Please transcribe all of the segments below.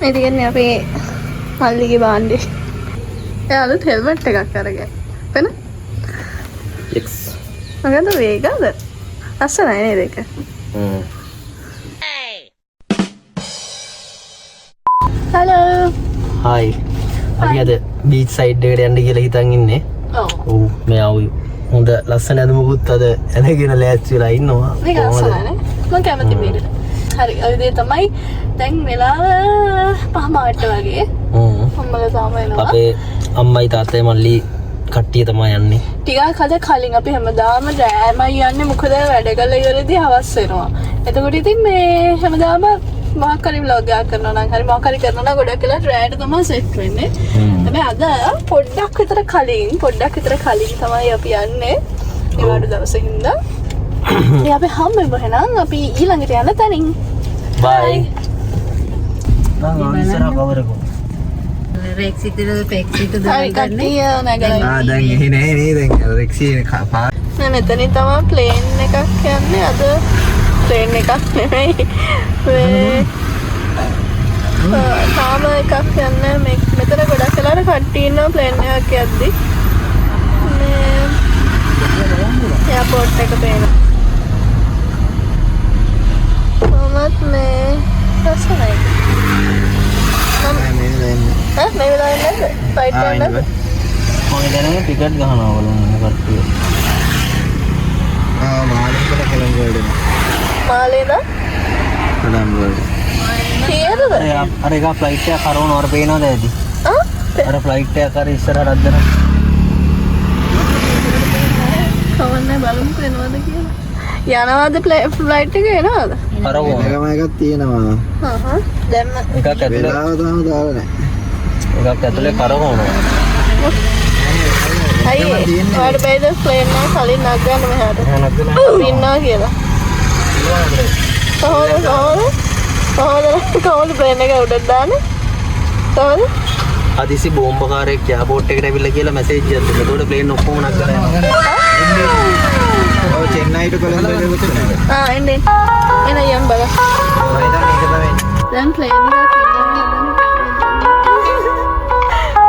මේ තියෙන්නේ අපේ මල්ලිගේ භාණ්ඩේ. එයා අලුත් හෙල්මට් එකක් අරගෙන. පෙන? එක්ස්. මොකද වේගද? ලස්සනයි නේද ඒක? හ්ම්. හලෝ. හායි. අපි අද බීච් සයිඩ් එකට යන්න කියලා හිතන් ඉන්නේ. ඔව්. ඔව් මේ ආවි හොඳ ලස්සන ඇඳුමකුත් අද ඇඳගෙන ලෑස්ති වෙලා ඉන්නවා. මේක ලස්සනයි නේ? මං කැමති මේකට. හරි, ඔය දේ තමයි දැන් වෙලාව 5:30 වගේ. හ්ම්. අම්මලා තාම එනවා. අපේ අම්මයි තාත්තයි මල්ලි කට්ටිය තමයි යන්නේ. ටිකක් අද කලින් අපි හැමදාම රෑමයි යන්නේ, මොකද වැඩ කරලා ඉවරදී හවස් වෙනවා. එතකොට ඉතින් මේ හැමදාම මොකක් හරි ව්ලොග් එකක් කරනවා නම් හරි මොකක් හරි කරනවා නම් ගොඩක් වෙලාවට රෑට තමයි සෙට් වෙන්නේ. හැබැයි අද පොඩ්ඩක් විතර කලින් තමයි අපි යන්නේ. නිවාඩු දවසේ හින්දා. ඉතින් අපි හම්බෙමු එහෙනම් අපි ඊළඟට යන තැනින්. බයි. මං ඉස්සරහ කවර් එක. රෙක්සිටද පෙක්සිටද හරි, කට්ටිය නැගලා ආ දැන් එහෙ නෑ නේ, දැන් රෙක්සි පාර. නෑ, මෙතනින් තමයි ප්ලේන් එකක් යන්නේ. අද ප්ලේන් එකක් නෙමෙයි මේ තාම එකක් යන්නේ. මේ මෙතන ගොඩක් වෙලාවට කට්ටිය ඉන්නවා ප්ලේන් එකක් යද්දි. මේ එයාපෝට් එක පේනවා. කොහොමත් මේ ලස්සනයි. නෑ මේ දැන් ඈ මේ වෙලාවේ නැද්ද? ෆ්ලයිට් ආ එක ඉන්න නැද්ද? බෑ. මං හිතන්නේ ටිකට් ගහනවා බලන්න ඉන්න කට්ටිය. ආ මාළේ ඉඳලා කොළඹ වලට එනවා. මාලේද? කොළඹ වලට. කීයටද? අර එක ෆ්ලයිට් එකක් කරවනවා අර පේනවද ඇති? ආ අර ෆ්ලයිට් එකක් අර ඉස්සරහට අද්දන. කවන්නේ බලමු එනවද කියලා. යනවද ෆ්ලයිට් එක එනවද? කරවනවා. එකම එකක් තියෙනවා. හා හා දැම්ම. එකක් ඇතුලේ වෙලාව තාම දාලා නෑ. එකක් ඇතුලේ කරවනවා. අයියේ ඔයාලට බැයිද ප්ලේන් එක කලින් නගන්න මෙහාට? එහෙම නැත්නම් අපි ඉන්නවා කියලා. කොහොමද කොහොමද කොහොමද කොහොමද ප්ලේන් එක උඩට දාන්නේ? කොහොමද? හදිසි බෝම්බකාරයෙක් එයාපෝට් එකට ඇවිල්ලා කියලා මැසේජ් එකක් දුන්නා. ඒතකොට ප්ලේන් ඔක්කොම නගලා යනවා. ඔව් චෙන්නයිට කොළඹ වලට නෑ. ආ එන්න එන්න. එන යම් බලන්න. මම හිතන්නේ ඒක තමයි. දැන් ප්ලේන් එකක් ඉන්නවා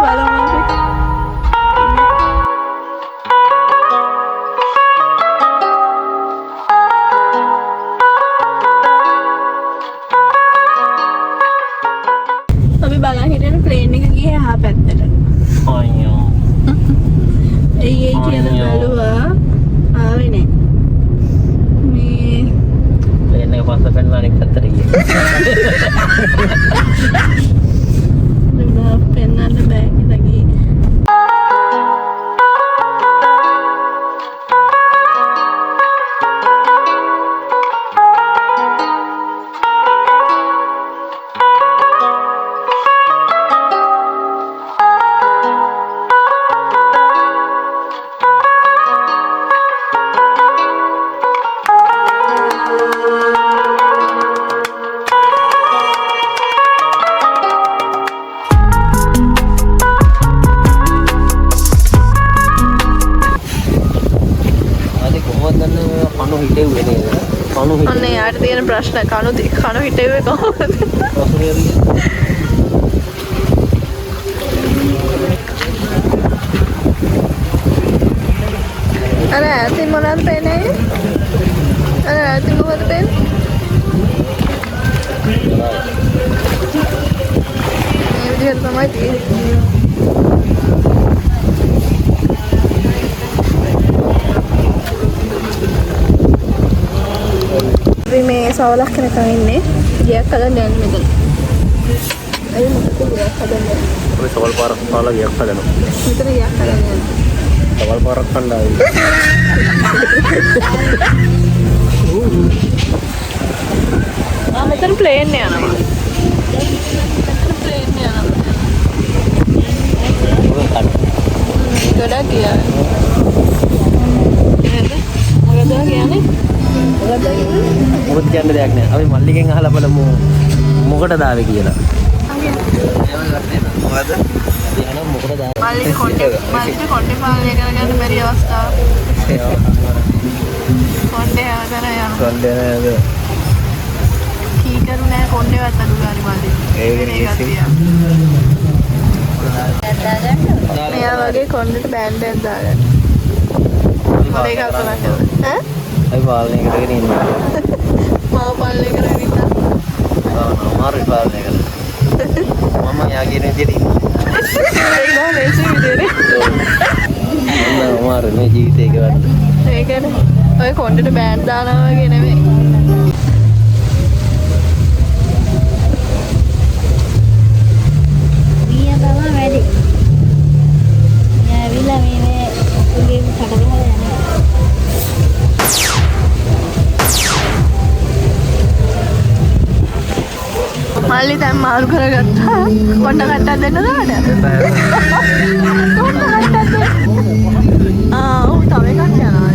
බලමු අපි. අපි බලන් හිටියනේ ප්ලේන් එක ගියේ එහා පැත්තට. අයියෝ. එයි එයි කියලා අයියෝ. බැලුවා. ආවේ නෑ. මේ ප්ලේන් එක පස්ස පෙන්නලා අනිත් පැත්තට ගියා. උඩ පෙන්වන්න බෑ කියලා ගියේ. අනේ කොහොමද දන්නේ මේ කණු හිටෙව්වේ නේද? කණු ඔන්න හිටෙව්වේ. එයාට තියෙන ප්‍රශ්න කණු හිටෙව්වේ කොහොමද? වතුරේ අර ඈතින් මොනවද පේන්නේ? අර ඈතින් මොකද පේන්නේ? මේ විදිහට තමයි තියෙන්නේ. අපි මේ සවලක් වෙනකන් ඉන්නේ. ගියක් හදන්න යන්නේ මෙතන. ඇයි මොකද ගියක් හදන්න යන්නේ? අපි සවල් පාරක් කාලා ගියක් හදනවා. මෙතන ගියක් හදන්න යන්නේ. සවල් පාරක් කන්න ආවේ. ආ මෙතන ප්ලේන් යනවා. මෙතන ප්ලේන් යනවා. ඔය කන්න. ගොඩක් ගියා. නේද? මොකද කියන්නේ? මොකද කියන්නේ? මොකද කියන්න දෙයක් නෑ. අපි මල්ලිගෙන් අහලා බලමු මොකටද ආවේ කියලා. මොකද? අපි අහනවා මොකටද ආවේ? මල්ලි කොණ්ඩේ මල්ලිට කොණ්ඩේ පාලනය කරගන්න බැරි අවස්ථාවක්. කොණ්ඩේ හැමතැනම යනවා. කොණ්ඩේ නේද? කීකරු නෑ කොණ්ඩේවත් අඩු ගානේ මල්ලි. ඒකනේ මේකක් ලේසි. තියා. මෙයා වගේ කොණ්ඩේට බෑන්ඩ් එකක් දාගන්න. මට ඒක කල්පනා කරලා. ඈ? අපි පාලනය කරගෙන ඉන්නවා. මාව පාලනය කරගෙන ඉන්න. අමාරුයි පාලනය කරන්න. මම යා කියන විදියට ඉන්නවා. ඒක නෑ ලේසි විදියට. මම අමාරුයි මේ ජීවිතේ ගෙවන්න. ඒකනේ. ඔය කොණ්ඩේට බෑන්ඩ් දානවා වගේ නෙමෙයි. මීයා තමයි වැඩි. මීයා ඇවිල්ලා මේ මේ ඔක්කොගේම කට ගහලා යනවා. මල්ලි දැන් මාරු කරගත්තා. කොණ්ඩ කට්ටක් දෙන්නද මට? කොණ්ඩ කට්ටක් දෙන්න. ආ ඔව් තව එකක් යනවා.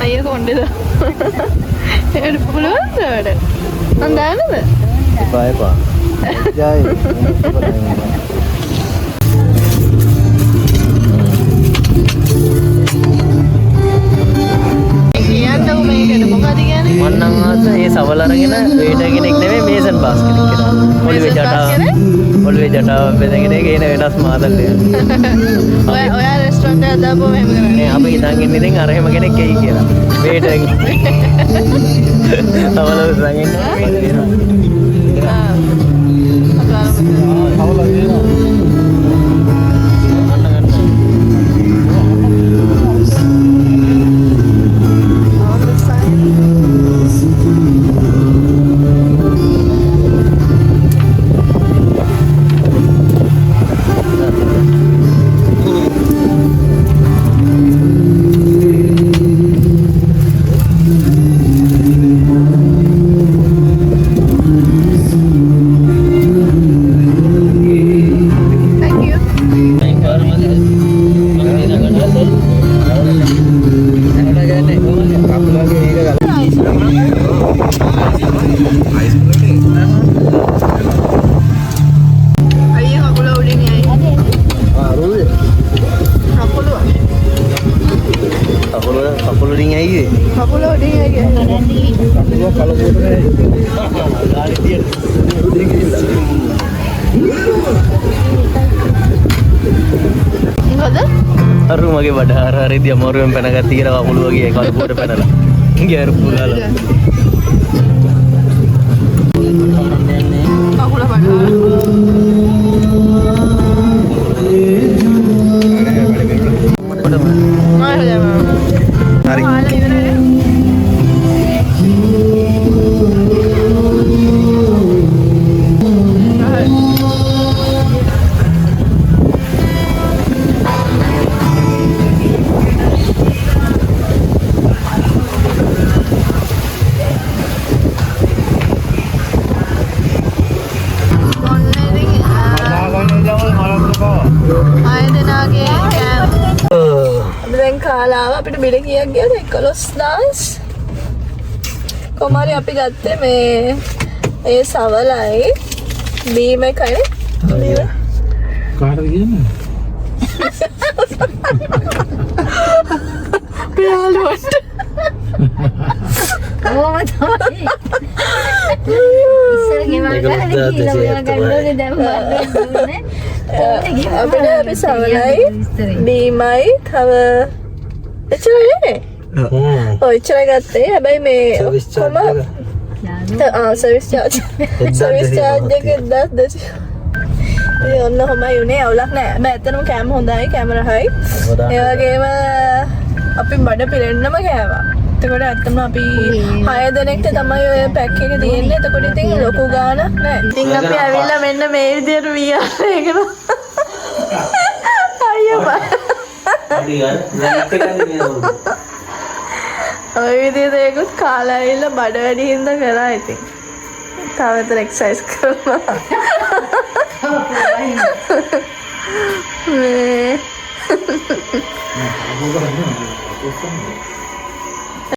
අයියා කොණ්ඩේද? ඒකට පුළුවන්ද වැඩ? මං දාන්නද? එපා එපා. ජය. කියන්නකෝ මේකට මොකද කියන්නේ? මං නම් ආස ඒ සවල අරගෙන වේටර් කෙනෙක් නෙමෙයි මේසන් බාස් කෙනෙක් කියලා. ඔළුවේ මේසන් බාස් ජටාව කෙනෙක්? ඔළුවේ ජටාව බැඳගෙන ඒක එන වෙනස් මාතල් එකක්. ඔය ඔයා රෙස්ටොරන්ට් එකක් දාපුවම එහෙම කරන්නේ. නෑ අපි හිතන් ඉන්නේ ඉතින් අර එහෙම කෙනෙක් එයි කියලා. වේටර් සවල උස්සන් ඉන්නවා. ආ. අපි බලමු. ගන්න ගන්න. On the side. Thank you. අයියා කකුල උඩින් යයි. කකුල කකුල කකුල වලින් ඇයි කකුල උඩින් යයි කියන්නේ. ගාලි තියෙන. මොකද? අරු මගේ බඩ හර හරියදී අමාරුවෙන් පැනගත්ති කියලා කකුල වගේ කලපුවට පැනලා. ගැරුප්පු ගාලා. කකුල බඩ. මම හදනවා. හරි. ඔයාලා ඉවරනේ. ඔන්න ඉතින් අය දෙනාගේ කෑම අපි දැන් කාලා ආවා. අපිට බිල කීයක් ගියද? 11,000. කොහොම හරි අපි ගත්තේ මේ ඒ සවලයි බීම එකයි නේ. කාටද කියන්නේ? අපේ යාළුවන්ට. ඕම තමයි. ඉස්සර ගෙවල් ගන්න කියලා ඔයා ගන්න ඕනේ දැන් මට දුන්නේ. අපිට අපි සවලයි බීමයි තව එච්චරයි නේ? ඔව් එච්චරයි ගත්තේ. හැබැයි මේ සර්විස් චාර්ජ් ඔක්කොම එක. ආ සර්විස් චාර්ජ්. සර්විස් චාර්ජ් එක 1200. ඉතින් ඔන්න ඔහොමයි උනේ අවුලක් නෑ. හැබැයි ඇත්තටම කෑම හොඳයි, කෑම රහයි. ඒ වගේම අපි බඩ පිරෙන්නම කෑවා. එතකොට ඇත්තටම අපි 6 දෙනෙක්ට තමයි ඔය පැක් එක තියෙන්නේ. එතකොට ඉතින් ලොකු ගාණක් නෑ. ඉතින් අපි ඇවිල්ලා මෙන්න මේ විදියට VR එකකට අයියෝ බා. ඔය විදියට ඒකුත් කාලා ඇවිල්ලා බඩ වැඩි හින්දා කරා ඉතින්. තව විතර එක්සර්සයිස් කරනවා. මේ. නෑ, අහුව ගන්න.